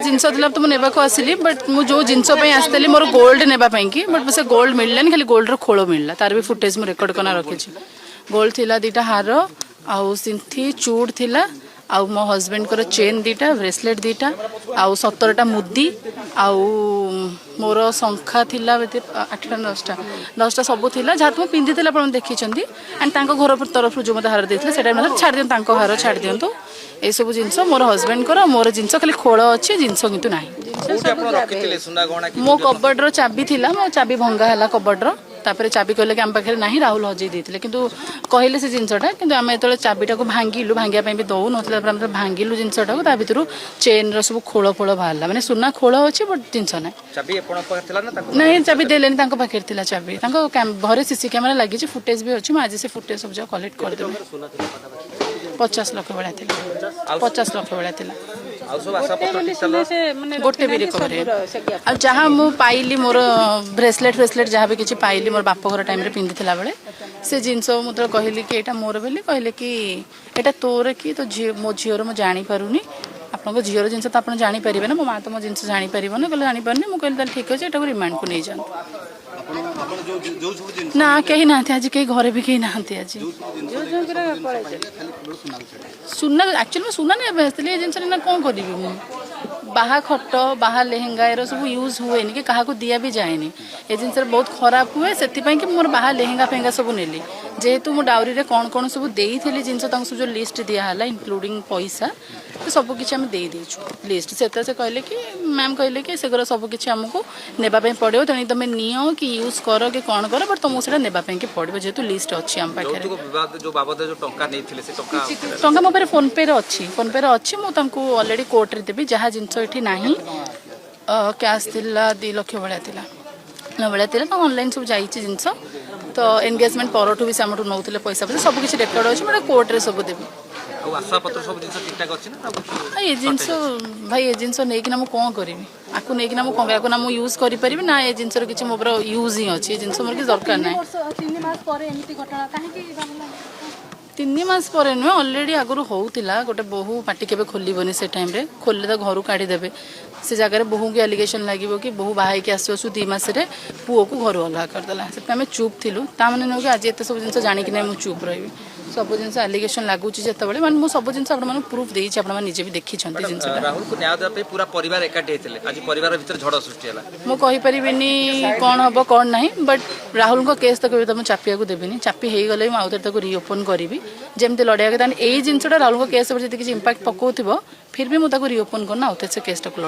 ଜିନିଷ ଥିଲା ତ ମୁଁ ନେବାକୁ ଆସିଲି, ବଟ୍ ମୁଁ ଯେଉଁ ଜିନିଷ ପାଇଁ ଆସିଥିଲି, ମୋର ଗୋଲ୍ଡ ନେବା ପାଇଁକି, ବଟ୍ ସେ ଗୋଲ୍ଡ ମିଳିଲାନି, ଖାଲି ଗୋଲ୍ଡର ଖୋଳ ମିଳିଲା। ତାର ବି ଫୁଟେଜ୍ ମୁଁ ରେକର୍ଡ କରିନା ରଖିଛି। ଗୋଲ୍ଡ ଥିଲା ଦୁଇଟା ହାର ଆଉ ସିନ୍ଥି ଚୁଡ଼ ଥିଲା, ଆଉ ମୋ ହଜବେଣ୍ଡଙ୍କର ଚେନ୍ ଦୁଇଟା, ବ୍ରେସଲେଟ୍ ଦୁଇଟା, ଆଉ 17ଟା ମୁଦି, ଆଉ ମୋର ଶଙ୍ଖା ଥିଲା ବୋଧେ 8ଟା, 10ଟା, 10ଟା ସବୁ ଥିଲା, ଯାହା ତ ମୁଁ ପିନ୍ଧିଥିଲି, ଆପଣ ଦେଖିଛନ୍ତି। ଆଣ୍ଡ ତାଙ୍କ ଘର ତରଫରୁ ଯେଉଁ ମୋତେ ହାର ଦେଇଥିଲେ, ସେଇଟା ମଧ୍ୟ ଛାଡ଼ି ଦିଅନ୍ତୁ, ତାଙ୍କ ହାର ଛାଡ଼ି ଦିଅନ୍ତୁ। ଏସବୁ ଜିନିଷ ମୋର ହଜବେଣ୍ଡଙ୍କର, ମୋର ଜିନିଷ ଖାଲି ଖୋଳ ଅଛି, ଜିନିଷ କିନ୍ତୁ ନାହିଁ। କୋଉଠି ଆପଣ ରଖିଥିଲେ ସୁନା ଗହଣା କି? ମୋ କବର୍ଡର ଚାବି ଥିଲା, ମୋ ଚାବି ଭଙ୍ଗା ହେଲା କବର୍ଡର। ତାପରେ ଚାବି କହିଲେ କି ଆମ ପାଖରେ ନାହିଁ, ରାହୁଲ ହଜେଇ ଦେଇଥିଲେ କିନ୍ତୁ କହିଲେ ସେ ଜିନିଷଟା। କିନ୍ତୁ ଆମେ ଯେତେବେଳେ ଚାବିଟାକୁ ଭାଙ୍ଗିଲୁ, ଭାଙ୍ଗିବା ପାଇଁ ବି ଦଉନଥିଲା, ତାପରେ ଆମେ ଯେତେବେଳେ ଭାଙ୍ଗିଲୁ ଜିନିଷଟାକୁ, ତା ଭିତରୁ ଚେନ୍ର ସବୁ ଖୋଳ ଫୋଳ ବାହାରିଲା। ମାନେ ସୁନା ଖୋଳ ଅଛି, ବଟ୍ ଜିନିଷ ନାହିଁ। ଚାବି ଆପଣଙ୍କ ପାଖରେ ଥିଲା ନା ତାକୁ? ନାଇଁ, ଚାବି ଦେଲେନି, ତାଙ୍କ ପାଖରେ ଥିଲା ଚାବି। ତାଙ୍କ ଘରେ ସିସି କ୍ୟାମେରା ଲାଗିଛି, ଫୁଟେଜ ବି ଅଛି। ମୁଁ ଆଜି ସେ ଫୁଟେଜ ସବୁ ଯାକ କଲେକ୍ଟ କରିଦେବି। 50 ଲକ୍ଷ ଭଳିଆ ଥିଲା, 50 ଲକ୍ଷ ଭଳିଆ ଥିଲା। ଆଉ ସବୁ ଆସବାବପତ୍ର ଠିକ୍ ଥିଲା? ଗୋଟେ ବି ରିକଭରି। ଆଉ ଯାହା ମୁଁ ପାଇଲି, ମୋର ବ୍ରେସଲେଟ୍ ଫ୍ରେସଲେଟ୍ ଯାହା ବି କିଛି ପାଇଲି, ମୋର ବାପ ଘର ଟାଇମ୍ରେ ପିନ୍ଧିଥିଲା ବେଳେ ସେ ଜିନିଷ, ମୁଁ ଯେତେବେଳେ କହିଲି କି ଏଇଟା ମୋର ବୋଲି, କହିଲେ କି ଏଇଟା ତୋର କି ତୋ ଝିଅ, ମୋ ଝିଅର, ମୁଁ ଜାଣିପାରୁନି। ଆପଣଙ୍କ ଝିଅର ଜିନିଷ ତ ଆପଣ ଜାଣିପାରିବେ ନା, ମୋ ମା ତ ମୋ ଜିନିଷ ଜାଣିପାରିବ ନା। କହିଲେ ଜାଣିପାରୁନି। ମୁଁ କହିଲି ତାହେଲେ ଠିକ୍ ଅଛି, ଏଟାକୁ ରିମାଣ୍ଡକୁ ନେଇଯାଆନ୍ତୁ। ଆପଣ ଆପଣ ଯୋଉ ଯୋଉ ସବୁ ଜିନିଷ ନା, କେହି ନାହାନ୍ତି ଆଜି, କେହି ଘରେ ବି କେହି ନାହାନ୍ତି ଆଜି। ଯୋଉ ସବୁ ଜିନିଷ ନେଇଥିଲେ, ସବୁ ଜିନିଷ ପାଇଲେ, ଖାଲି କେବଳ ସୁନାକୁ ଛାଡ଼ିଲେ? ସୁନା, ଆକ୍ଚୁଆଲି ମୁଁ ସୁନା ନେବା ପାଇଁ ଆସିଥିଲି, ଏ ଜିନିଷ ନା କ'ଣ କରିବି ମୁଁ? ବାହା ଖଟ, ବାହା ଲେହେଙ୍ଗା, ଏର ସବୁ ୟୁଜ୍ ହୁଏନି କି କାହାକୁ ଦିଆ ବି ଯାଏନି। ଏ ଜିନିଷରେ ବହୁତ ଖରାପ ହୁଏ, ସେଥିପାଇଁ କି ମୋର ବାହା ଲେହେଙ୍ଗା ଫେହେଙ୍ଗା ସବୁ ନେଲି। ଯେହେତୁ ମୁଁ ଡାଉରିରେ କ'ଣ କ'ଣ ସବୁ ଦେଇଥିଲି ଜିନିଷ, ତାଙ୍କୁ ସବୁ ଯେଉଁ ଲିଷ୍ଟ ଦିଆହେଲା, ଇନକ୍ଲୁଡ଼ିଂ ପଇସା, ତ ସବୁ କିଛି ଆମେ ଦେଇଦେଇଛୁ ଲିଷ୍ଟ। ସେତେବେଳେ ସେ କହିଲେ କି, ମ୍ୟାମ୍ କହିଲେ କି ସେଗୁଡ଼ା ସବୁ କିଛି ଆମକୁ ନେବା ପାଇଁ ପଡ଼ିବ, ତେଣୁ ତମେ ନିଅ କି ୟୁଜ୍ କର କି କ'ଣ କର, ବଟ୍ ତମକୁ ସେଇଟା ନେବା ପାଇଁ କି ପଡ଼ିବ, ଯେହେତୁ ଲିଷ୍ଟ ଅଛି ଆମ ପାଖରେ। ଯୌତୁକ ବିବାଦ ଯୋଉ ବାବଦରେ ଯୋଉ ଟଙ୍କା ନେଇଥିଲେ, ସେ ଟଙ୍କା? ଟଙ୍କା ମୋ ପାଖରେ ଫୋନ୍ପେରେ ଅଛି, ଫୋନ୍ପେରେ ଅଛି। ମୁଁ ତାଙ୍କୁ ଅଲରେଡ଼ି କୋର୍ଟରେ ଦେବି। ଯାହା ଜିନିଷ ଏଠି ନାହିଁ, କ୍ୟାସ୍ ଥିଲା 2 ଲକ୍ଷ ଭଳିଆ ଥିଲା, ଭଳିଆ ଥିଲା ତ ଅନଲାଇନ୍ ସବୁ ଯାଇଛି ଜିନିଷ। ତ ଏନଗେଜମେଣ୍ଟ ପରଠୁ ବି ସେ ଆମଠୁ ନେଉଥିଲେ ପଇସା ଫଇସା, ସବୁ କିଛି ରେକର୍ଡ଼ ଅଛି। ମୁଁ ଏଇଟା କୋର୍ଟରେ ସବୁ ଦେବି। ଆଉ ଆସବାବପତ୍ର ସବୁ ଜିନିଷ ଠିକ୍ ଠାକ୍ ଅଛି ନା ଆଉ କିଛି? ଆଉ ଏ ଜିନିଷ ଭାଇ, ଏ ଜିନିଷ ନେଇକିନା ମୁଁ କ'ଣ କରିବି? ଆକୁ ନେଇକିନା ମୁଁ କ'ଣ କରିବି? ଆକୁ ନା ମୁଁ ୟୁଜ୍ କରିପାରିବି, ନା ଏ ଜିନିଷର କିଛି ମୋର ୟୁଜ୍ ହିଁ ଅଛି। ଏ ଜିନିଷ ମୋର କିଛି ଦରକାର ନାହିଁ। 3 ମାସ ପରେ ଏମିତି ଘଟଣା କାହିଁକି ବାହାରିଲା? 3 ମାସ ପରେ ନୁହେଁ, ଅଲରେଡ଼ି ଆଗରୁ ହଉଥିଲା। ଗୋଟେ ବୋହୂ ପାଟି କେବେ ଖୋଲିବନି, ସେ ଟାଇମ୍ରେ ଖୋଲିଲେ ତ ଘରୁ କାଢ଼ିଦେବେ। ସେ ଜାଗାରେ ବୋହୂଙ୍କୁ ଆଲିଗେସନ୍ ଲାଗିବ କି ବୋହୂ ବାହା ହେଇକି ଆସୁ ଆସୁ 2 ମାସରେ ପୁଅକୁ ଘରୁ ଅଲଗା କରିଦେଲା। ସେଥିପାଇଁ ଆମେ ଚୁପ୍ ଥିଲୁ। ତା ମାନେ ନୁହେଁ କି ଆଜି ଏତେ ସବୁ ଜିନିଷ ଜାଣିକି ନାହିଁ ମୁଁ ଚୁପ୍ ରହିବି। ସବୁ ଜିନିଷ ଆଲିଗେସନ୍ ଲାଗୁଛି ଯେତେବେଳେ, ମାନେ ମୁଁ ସବୁ ଜିନିଷ ଆପଣମାନଙ୍କୁ ପ୍ରୁଫ୍ ଦେଇଛି, ଆପଣମାନେ ନିଜେ ବି ଦେଖିଛନ୍ତି ଜିନିଷଟା। ରାହୁଲକୁ ନ୍ୟାୟ ଦେବା ପାଇଁ ପୁରା ପରିବାର ଏକାଠି ହେଇଥିଲେ, ଆଜି ପରିବାର ଭିତରେ ଝଡ଼ ସୃଷ୍ଟି ହେଲା। ମୁଁ କହିପାରିବିନି କ'ଣ ହବ କ'ଣ ନାହିଁ, ବଟ୍ ରାହୁଲଙ୍କ କେସ୍ ତ କେବେ ତ ମୁଁ ଚାପିବାକୁ ଦେବିନି। ଚାପି ହେଇଗଲେ ବି ମୁଁ ଆଉଥରେ ତାକୁ ରିଓପନ୍ କରିବି, ଯେମିତି ଲଢ଼ିବା କଥା। ଏଇ ଜିନିଷଟା ରାହୁଲଙ୍କ କେସ୍ ଉପରେ ଯଦି କିଛି ଇମ୍ପାକ୍ଟ ପକାଉଥିବ, ଫିର୍ ବି ମୁଁ ତାକୁ ରିଓପନ୍ କରିନା ଆଉଥରେ ସେ କେସ୍ଟାକୁ।